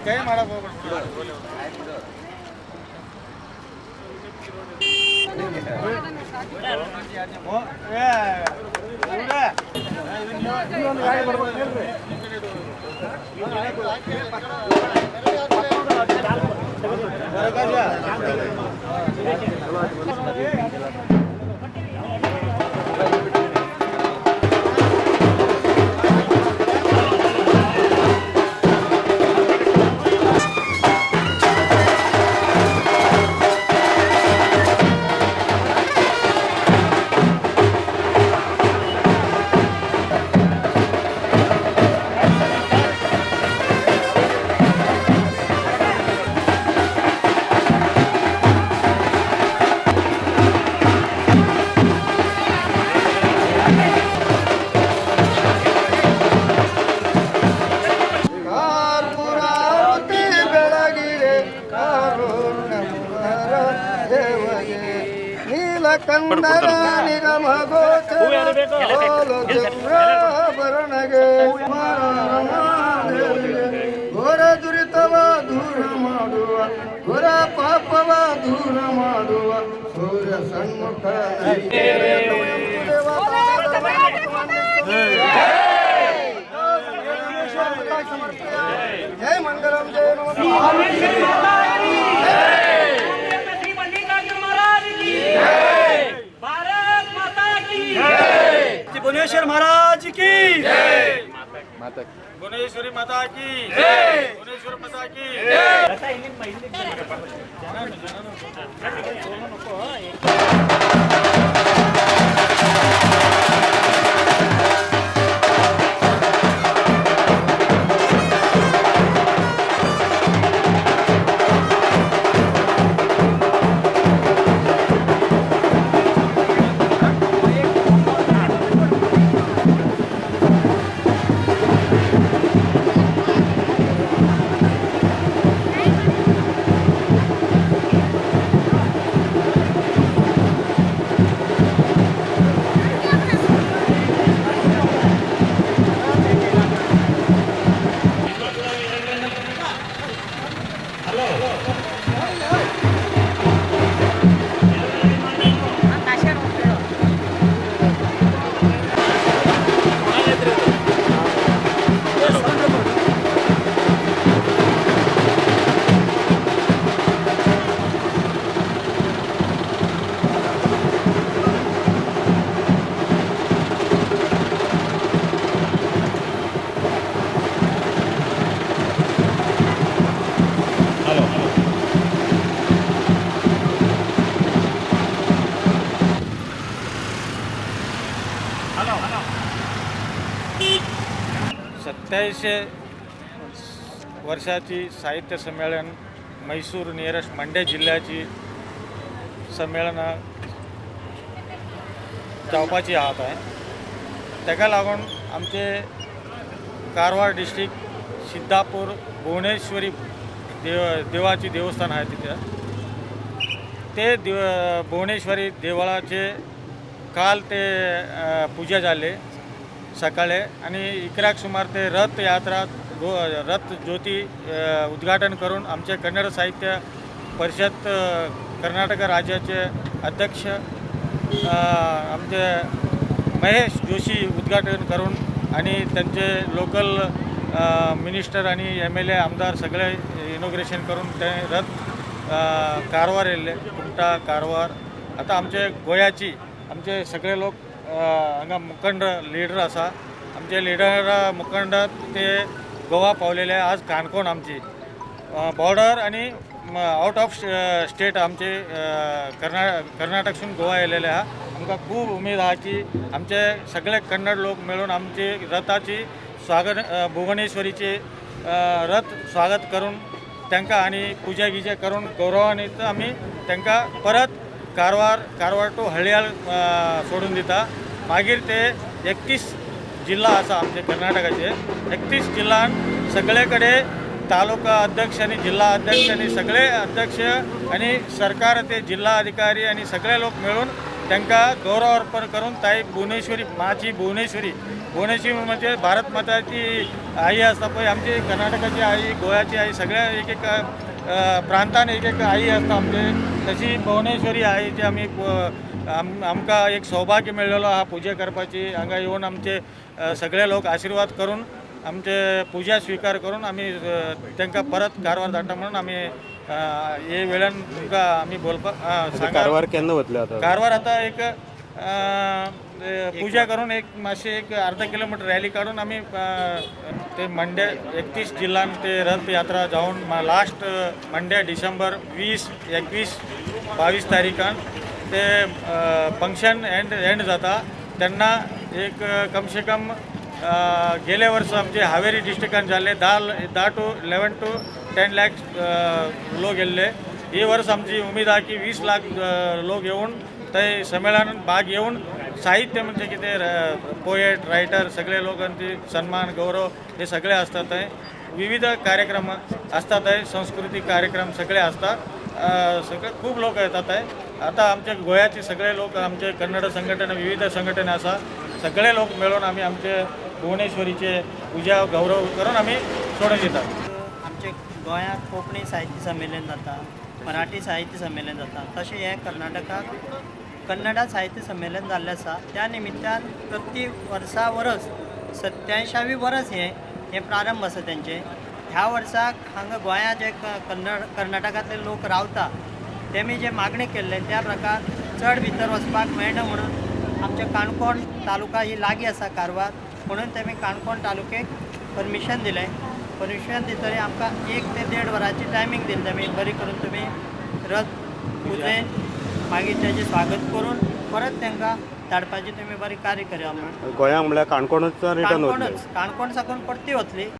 ಕೈ ಮಾಡಕ್ ಕಾರ್ಪುರಾರುತಿ ಬೆಳಗಿದೆ ಕಾರುಣ್ಯ ದೇವಗೆ ನೀಲಕಂದರ ನಿಗಮ ಗೋಚರ ಚಂದ್ರಾಭರಣಗೆ ಘೋರ ದುರಿತವ ದೂರ ಮಾಡುವ ಘೋರ ಪಾಪವ ದೂರ ಮಾಡುವ ಸೂರ್ಯ ಸಣ್ಮುಖ. ಜಯ ಮಂಗಲಂ ಜಯ ನಮಃ. श्री मल्लिकार्जुन महाराज की जय, भारत माता की जय, भुवनेश्वर महाराज की भुवनेश्वरी माता की जय, भुवनेश्वर माता की जय. सत्याऐंशी वर्षाची साहित्य संमेलन म्हैसूर नियरेस्ट मंड्या जिल्ह्याची संमेलनां जावपाची आहात आहे. ताका लागून आमचे कारवार डिस्ट्रिक्ट सिद्धापूर भुवनेश्वरी देवाची देवस्थान आहे तिथे ते देव भुवनेश्वरी देवळाचे काल ते पूजा जाले सकाळी आणि 11 सुमार ते रथ यात्रा रथ ज्योती उद्घाटन करून आमचे कन्नड साहित्य परिषद कर्नाटक राज्याचे अध्यक्ष आमचे महेश जोशी उद्घाटन करून आणि त्यांचे लोकल मिनिस्टर आणि एमएलए आमदार सगळे इनॉग्रेशन करून ते रथ कारवार येयल्ले कुमटा कारवार. आतां आमचे गोंयाची आमचे सगळे लोक हांगा मुखंड लिडर आसा. आमचे लिडर मुखंड ते गोवा पावलेले. आज काणकोण आमची बॉर्डर आनी आउट ऑफ स्टेट आमचे कर्नाटकसून गोवा येयलेले आहा. आमकां खूब उमेद आहा की आमचे सगळे कन्नड लोक मेळून आमचे रथाची स्वागत, भुवनेश्वरीचे रथ स्वागत करून तांकां आनी पुजा गिजा करून गौरवान्वित आमी तांकां परत कारवार, कारवार टू हळ्याळ सोडून दिता. मागीर ते 31 जिल्हा आसा आमचे कर्नाटकाचे, 31 जिल्हान सगळे कडेन तालुका अध्यक्ष आनी जिल्हा अध्यक्ष आनी सगळे अध्यक्ष आनी सरकार, ते जिल्हा अधिकारी आनी सगळे लोक मेळून तांकां गौरव अर्पण करून ताई भुवनेश्वरी माची, भुवनेश्वरी, भुवनेश्वरी म्हणजे भारत माताची आई आसता पळय, आमची कर्नाटकाची आई, गोव्याची आई, सगळ्या एक एक प्रांतान एक एक आई आसता आमचे, तशी भुवनेश्वरी आईची आमी आमकां एक सौभाग्य मेळ्ळेलो आहा पुजा करपाची. हांगा येवन आमचे सगळे लोक आशिर्वाद करून, आमचे पुजा स्विकार करून आमी तांकां परत कारवार धाडटा म्हणून आमी हे वेळान तुमकां आमी बोलपाक सांगा. कारवार केन्ना वतले आतां? कारवार आता एक पुजा करून एक मातशें एक अर्धा किलोमीटर रॅली काडून आमी ते मंडे 31 जिल्हान ते रथ यात्रा जावन लास्ट मंडे डिसेंबर 20, 21, 22 तारीखान ते फंक्शन एंड एंड जाता. तेन्ना एक कमसे कम गेले वर्स आमचे हावेरी डिस्ट्रिक्टान जाल्ले 10 10 टू 11 टू 10 लॅक्स लोक गेल्ले. ही वर्स आमची उमेद आहा की 20 लाख लोक येवन थंय संमेलनात भाग घेवन साहित्य म्हणजे कितें, पोएट, रायटर सगळे लोकांची सन्मान, गौरव हे सगळे आसता थंय. विविध कार्यक्रम आसता थंय, सांस्कृतीक कार्यक्रम सगळे आसता. सगळे खूब लोक येतात थंय. आता आमचे गोव्याचे सगळे लोक, आमचे कन्नड संघटना, विविध संघटना आसा, सगळे लोक मेळून आमी आमचे भुवनेश्वरीचे पुजा गौरव करून आमी सोडून दितात. आमचे गोंयांत कोंकणी साहित्य संमेलन जाता, मराठी साहित्य संमेलन जाता, तशें हें कर्नाटकाक कन्नडा साहित्य संमेलन जाल्लें आसा. त्या निमित्तान प्रति वर्सा वरस 87व्या वरस हें हें प्रारंभ आसा तेंचें. ह्या वर्साक हांगा गोंयांत जे कन्नड कर्नाटकांतले लोक रावता तेमी जे मागणी केल्ले त्या प्रकार चड भितर वचपाक मेळना म्हणून आमच्या काणकोण तालुका ही लागीं आसा कारवार म्हणून तेमी काणकोण तालुकेक परमिशन दिलें. परमिशन दितकीर आमकां 1 ते 1.5 वरांची टायमींग दिली तेमी, बरी करून तुमी रथ पुजेन मागीर तेजें स्वागत करून परत तांकां धाडपाचें तुमी बरें कार्य करा म्हणून. गोंयांक म्हणल्यार काणकोणच रिटर्न वतले? काणकोणच, काणकोण साकून परती वतली.